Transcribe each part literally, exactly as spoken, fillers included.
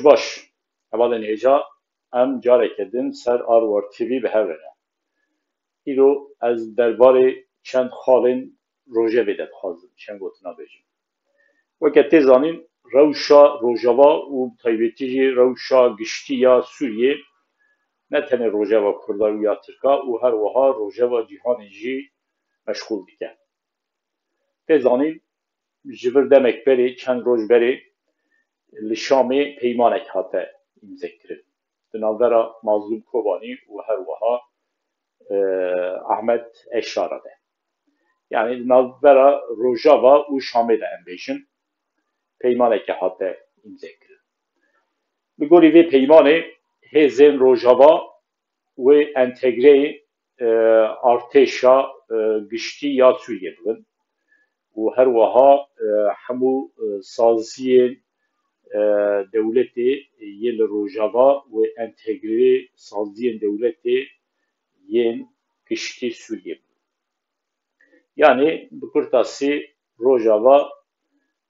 Baş, hevalên hêja, em careke din ser Arwar T V bi hev re ne. Îro ez derbarê çend xalên rojevê de dixwazim çend gotina bêjim. Weke tê zanîn, rewşa Rojava û bi taybetî jî rewşa giştî ya Sûriyê ne tenê rojeva Kurda û ya Tirka û her wiha rojeva cîhanê jî meşxûl dike. Tê zanîn, ji vir demek berê, çend roj berê li Şamê peymanek hate îmzekirin. Di navbera Mazlûm Kobanî û her wiha, e, Ahmet Eşara de. Yanî di navbera Rojava û Şamê de em bêjin, peymaneke hate îmzekirin. Li gorî vê peymanê hêzên Rojava wê entegreyê, e, artêşa, e, giştî ya Sûriyê bibin û her wiha, e, hemû, e, saziyên, e, dewletê yê li Rojava wê entegreyê saziyên dewletê yên giştî Sûriyê bibin. Yanî bi kurtasî Rojava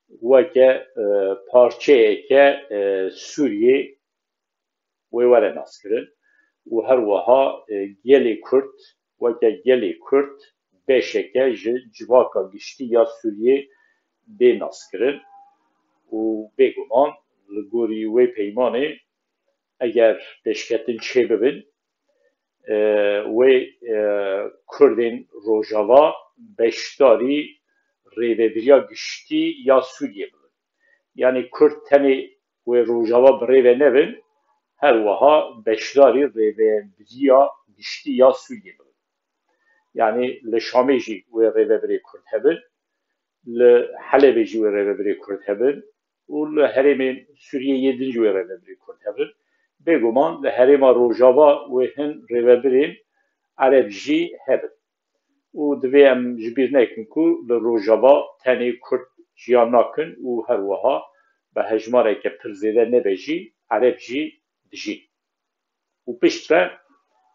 weke, e, parçeyeke, e, Sûriyê wê were naskirin û her wiha, e, gelê Kurd weke gelê Kurd beşeke ji civaka giştî ya Sûriyê bê naskirin û bêguman li gorî wê peymanê eger pêşketin çêbibin, e, wê, e, Kurdên Rojava beşdarî rêvebiriya giştî ya Sûriyê bibin. Yanî Kurd tenê wê Rojava bi rê ve nebin, her wiha beşdarî rêvebiriya giştî ya Sûriyê bibin. Yanî li Şamê jî wê rêvebirê Kurd hebin, li Helebê jî wê rêvebirê Kurd hebin û li herêmên Sûriyê yê din jî wê rêvebirê Kurd hebin. Bêguman li herêma Rojava wê hin rêvebirên Ereb jî hebin. Û divê em ji bîr nekin ku li Rojava tenê Kurd jiyan nakin û her wiha bi hejmareke pir zêde nebe jî Ereb jî dijîn. Û piştre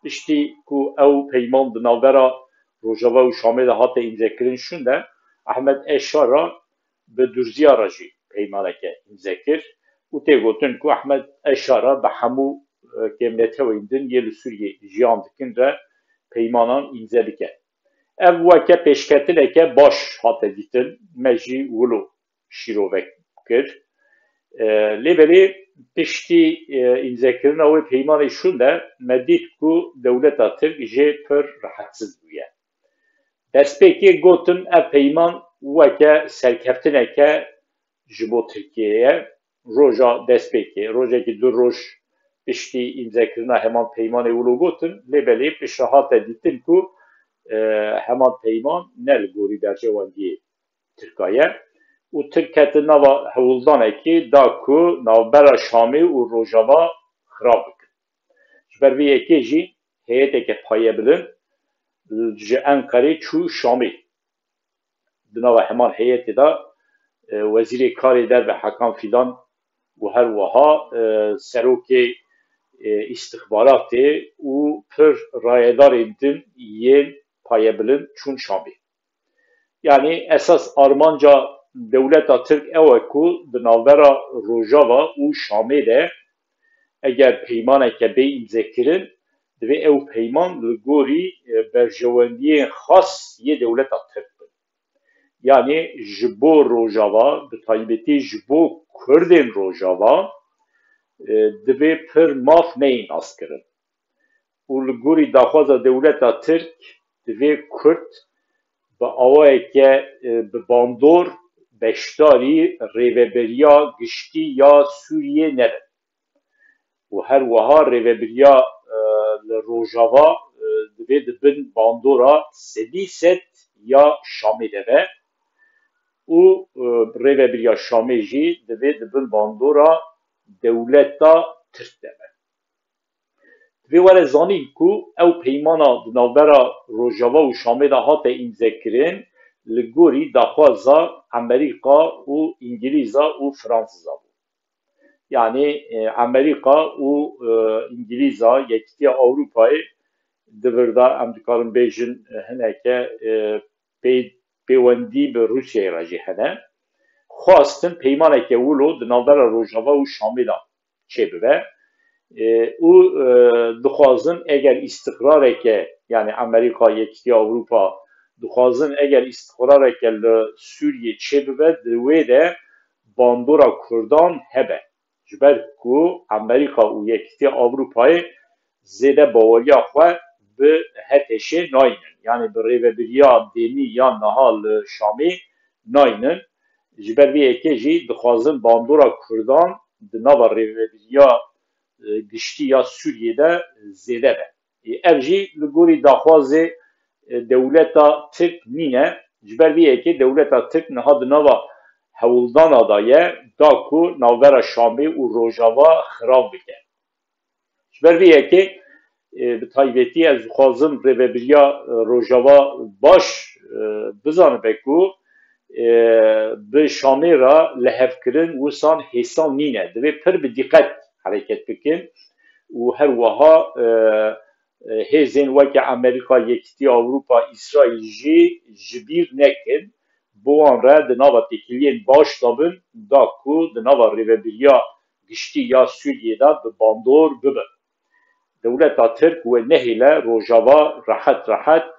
piştî ku ew peyman di navbera Rojava û Şamê de hate îmzekirin şûnde, Ehmed Eşara bi Durziya re jî peymaneke îmze kir û tê gotin ku Ehmed Eşara bi hemû, e, kêm netewên din yê li Sûriyê jiyan dikin re peymanan îmze bike. Ev weke pêşketineke baş hate dîtin, me jî wilo şîrove kir. E, lê belê piştî, e, îmzekirina wê peymanê şûnde me dît ku dewleta Tirk jê pir rehetsiz bûye. Destpêkê gotin ev peyman weke serkeftineke ji bo Tirkiyeyê ye. Roja destpêkê, rojekî du roj piştî îmzekirina heman peymanê wilo gotin, lê belê piştre hate dîtin ku, e, heman peyman ne li gorî berjewendiyê Tirka ye û Tirk ketin nava hewldanekê da ku navbera Şamê û Rojava xirab bikin. Ji ber vê yekê jî heyeteke payebilind ji Enqerê çû Şamê. Di nava heman heyetê de, e, Wezîrê Karê Derve Hakan Fidan û her wiha, e, serokê, e, îstixbaratê û pir rayedarên din yên payebilind çûn Şamê. Yanî esas armanca dewleta Tirk ew e ku di navbera Rojava û Şamê de eger peymaneke bê îmzekirin, divê ew peyman li gorî, e, berjewendiyên xas yê dewleta Tirk bin. Yanî ji bo Rojava, bi taybetî ji bo Kurdên Rojava, e, divê pir maf neyên naskirin. Û li gorî daxwaza dewleta Tirk divê Kurd bi awayeke, e, bi bandor beşdarî rêveberiya giştî ya Sûriyê nebin. Û her wiha rêveberiya, e, li Rojava, e, divê di bin bandora sedî sed ya Şamê de be û, e, rêveberiya Şamê jî divê di bin bandora dewleta Tirk de be. Divê were zanîn ku ew peymana di navbera Rojava û Şamê de hate îmzekirin li gorî daxwaza Amerîka û Îngilîza û Fransiza bû. Yanî, e, Amerîka û, e, Îngilîza, Yekîtiya Ewropayê di vir de em dikarin bêjin, e, hineke, e, pê-, pêwendî bi Rûsyayê re jî hene. Xwestin peymaneke wilo di navbera Rojava û Şamê de çêbibe. E, û, e, dixwazin eger îstiqrareke, yani Amerîka, Yekîtiya Ewropa dixwazin eger îstiqrareke li Sûriyê çêbibe, di wê de bandora Kurdan hebe. Ji ber ku Amerîka û Yekîtiya Ewropayê zêde baweriya xwe bi H T Ş'ê naynin. Yani bi rêvebiriya dêmî ya niha li Şamê naynin. Ji ber vê yekê jî dixwazin bandora Kurdan di nava rêvebiriya, e, giştî ya Sûriyê de zêde be. E, ev jî li gorî daxwazê, e, dewleta Tirk nîne. Ji ber vê yekê dewleta Tirk niha di nava hewldana de ye, da ku navbera Şamê û Rojava xirab bike. Ji ber vê yekê, e, bi taybetî ez dixwazim rêvebiriya, e, Rojava baş, e, bizanibe ku, e, bi Şamê re lihevkirin wisan hêsan nîne. Divê pir bi dîqet hereket bikin û her wiha, e, e, hêzên weke Amerîka, Yekîtiya Ewropa, Îsraîl jî ji bîr nekin. Bi wan re di nava têkiliyên baş de bin, da ku di nava rêvebiriya giştî ya Sûriyê de bi bandor bibin. Dewleta Tirk wê nehêle Rojava rehet rehet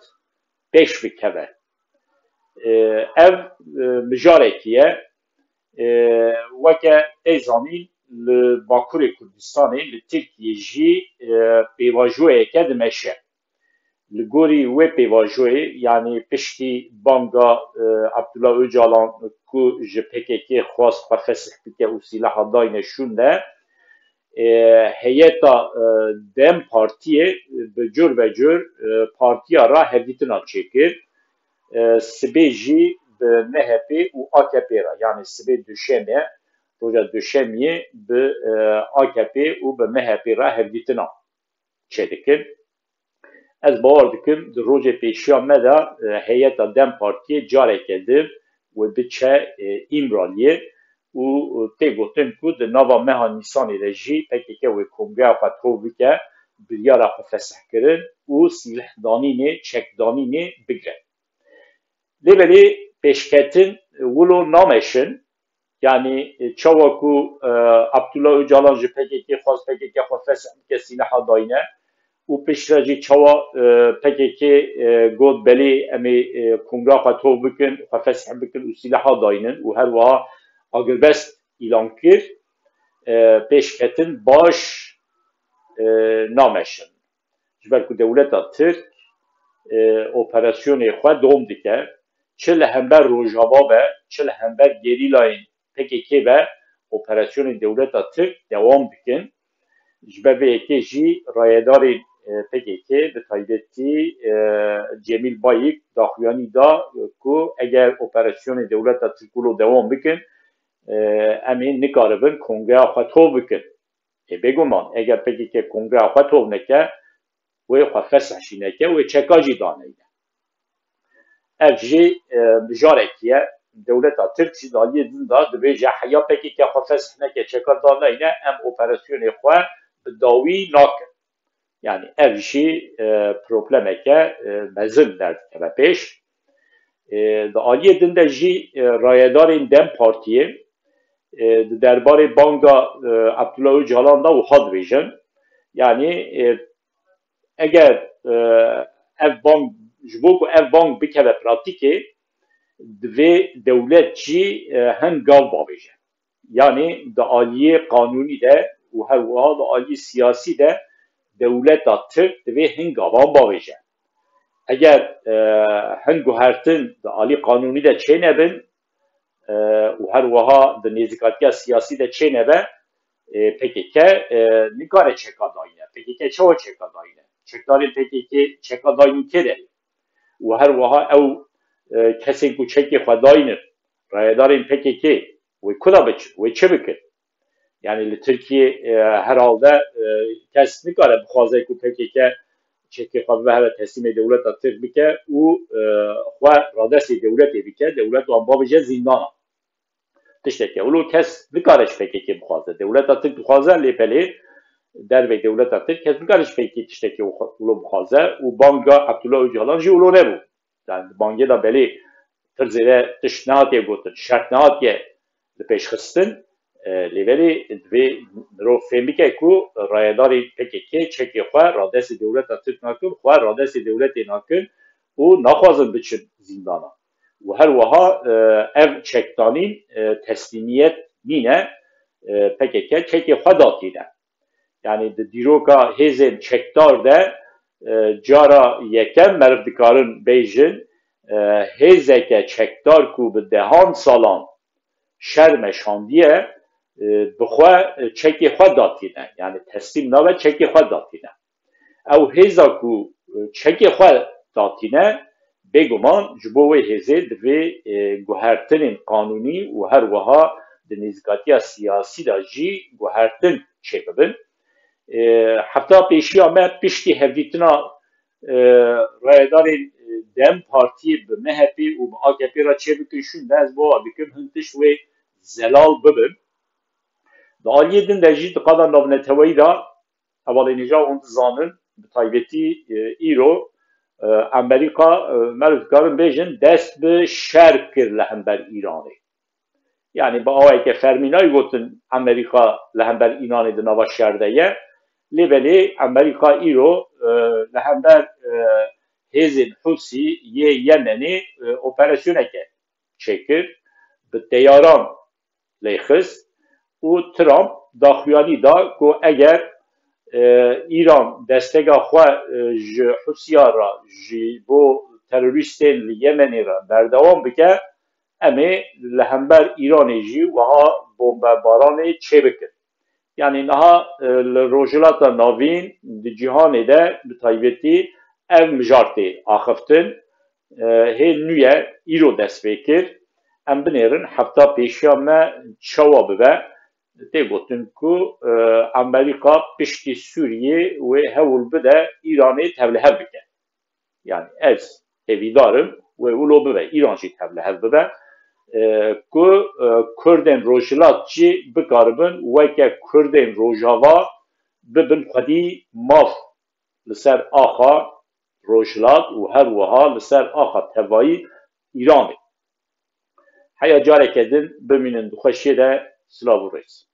pêş bikeve. E, ev, e, mijarekî ye. E, weke tê zanîn, li Bakurê Kurdistanê, li Tirkiyê jî, e, pêvajoyeke dimeşe. Li gorî wê pêvajoyê, yanî piştî banga, e, Abdullah Ocalan ku ji P K K xwest xwe fesih bike û sîlaha dayne şûnde, e, heyeta, e, DEM Partiyê bi cur be cur, e, partiya re hevdîtina çêkir. E, sibê jî bi M H P û A K P re, yanî sibê duşemê, roja duşemiyê bi, e, A K P û bi M H P re hevdîtina çêdikin. Ez bawer dikim di rojê pêşiya me de, e, heyeta DEM Partiyê careke din wê biçe, e, Îmraliyê û tê gotin ku di nava meha Nîsanê de jî P K K wê kongreya xwe tov bike, biryara xwe fesih kirin û sîlehdanînê, çekdanînê bigre. Lê belê pêşketin wilo nameşin, yanî, e, çawa ku, e, Abdullah Ocalan ji P K K xwest P K K xwe fesih bike, sîlaha dayne û piştre jî çawa, e, P K K, e, got belê em ê, e, kongra xwe tov bikin, xwe fesih bikin û sîlaha daynin û her wiha agirbest îlan kir, e, pêşketin baş, e, nameşin. Ji ber ku dewleta Tirk, e, operasyonê xwe dom dike, çi li hember Rojava be, çi li hember gerîlayên P K K be, operasyonên dewleta Tirk dewam dikin. Ji ber vê yekê jî rayedarên, e, P K K, bi taybetî, e, Cemîl Bayik daxuyanî da ku eger operasyonê dewleta Tirk wilo dewam bikin, e, em ê nikaribin kongreya xwe tov bikin. Ê, bêguman, eger P K K kongreya xwe tov neke, wê xwe fesih jî neke, wê çeka jî daneyne. Ev jî, e, mijarekî ye. Dewleta Tirk jî di aliyê din de dibêje, heya P K K xwe fesih neke, çeka daneyne, em operasyonê xwe bi dawî nakin. Yani ev jî, e, problemeke, e, mezin derdikeve pêş. E, di aliyê din de jî, e, rayedarên DEM Partiyê, e, di derbarê banga, e, Abdullah Ocalan de wiha dibêjin. Yani, e, eger, e, ev bang, ji bo ku ev bang bikeve pratîkê, divê dewlet jî, e, hin gav bavêje. Yanî di aliyê qanûnî de û her wiha di aliyê siyasî de dewleta Tirk divê hin gavan bavêje. Eger, e, hin guhertin di alî qanûnî de çênebin, e, û her wiha di nêzîkatiya siyasî de çênebe, e, P K K, e, nikare çeka dayîne. P K K çawa çeka dayîne? Çekdarên P K K çeka dayîn kê de? Û her wiha ew, e, kesên ku çekê xwe dayînin, rayedarên P K K, wê ku de biçin, wê çi bikin? Yani li Tirkiye, e, herhalde, e, kes nikare bixwaze ku P K K çekê xwe bibe here teslîmê dewleta Tirk bike û, e, xwe radestê dewletê bike, dewlet wan bavêje zîndana. Tiştekî wilo kes nikare ji P K K bixwaze. Dewleta Tirk dixwaze, lê belê dervê dewleta Tirk kes nikare ji P K K tiştekî wilo bixwaze û banga Abdullah Ocalan jî wilo nebû. Yani di bangê de belê pir zêde tişt nehatiye gotin, şert nehatiye lipêşxistin. E, lê belê divê mirov fêm bike ku rayedarên P K K çekê xwe radestê dewleta Tirk nakin, xwe radestê dewletê nakin û naxwazin biçin zîndana. Û her wiha, e, ev çekdanîn, e, teslîmiyet nîne, e, P K K çekê xwe datîne. Yanî di dîroka hêzên çekdar de, e, cara yekem meriv dikarin bêjin, e, hêzeke çekdar ku bi dehan salan şer meşandiye, e, bi xwe, e, çekê xwe datîne. Yanî teslîm nabe, çekê xwe datîne. Ew hêza ku, e, çekê xwe datîne, bêguman ji bo wê hêzê divê, e, guhertinên qanûnî û her wiha di nêzîkatiya siyasî de jî guhertin çêbibin. E, hefta pêşiya me piştî hevdîtina, e, rayedarên, e, DEM Partiyê bi M H P û bi A K P re çêbikin şûnde, ez bawer dikim hin tişt wê zelal bibin. Di aliyê din de jî di qada navneteweyî de hevalên hêja hûn dizanin, bi taybetî, e, îro, e, Amerîka, e, meriv dikarin bêjin, dest bi şer kir li hember Îranê. Yanî bi awayeke fermî nayê gotin Amerîka li hember Îranê di nava şer de ye. Lê belê Amerîka îro, e, li hember, e, hêzên Hûsî yê Yemenê, e, operasyoneke çêkir. Bi teyaran lêxist û Trump daxuyanî da ku eger, e, Îran destega xwe, e, ji Hûsiya re, ji bo terorîstên li Yemenê re berdewam bike, em ê li hember Îranê jî wiha bombebaranê çêbikin. Yanî niha, e, li Rojhilata Navîn, di cîhanê de bi taybetî ev mijart tê axiftin, e, hê nû ye, îro dest pê kir. Em binêrin hefta pêşiya me çawa bibe. Tê gotin ku, e, Amerîka piştî Sûriyê wê hewl bide Îranê tevlihev bike. Yanî ez hêvîdar im wê wilo bibe, Îran jî tevlihev bibe, e, ku, e, Kurdên Rojhilat jî bikaribin weke Kurdên Rojava bibin xwedî maf li ser axa Rojhilat û her wiha li ser axa tevayî Îranê. Heya careke din bimînin di xweşiyê de, silav û rêz.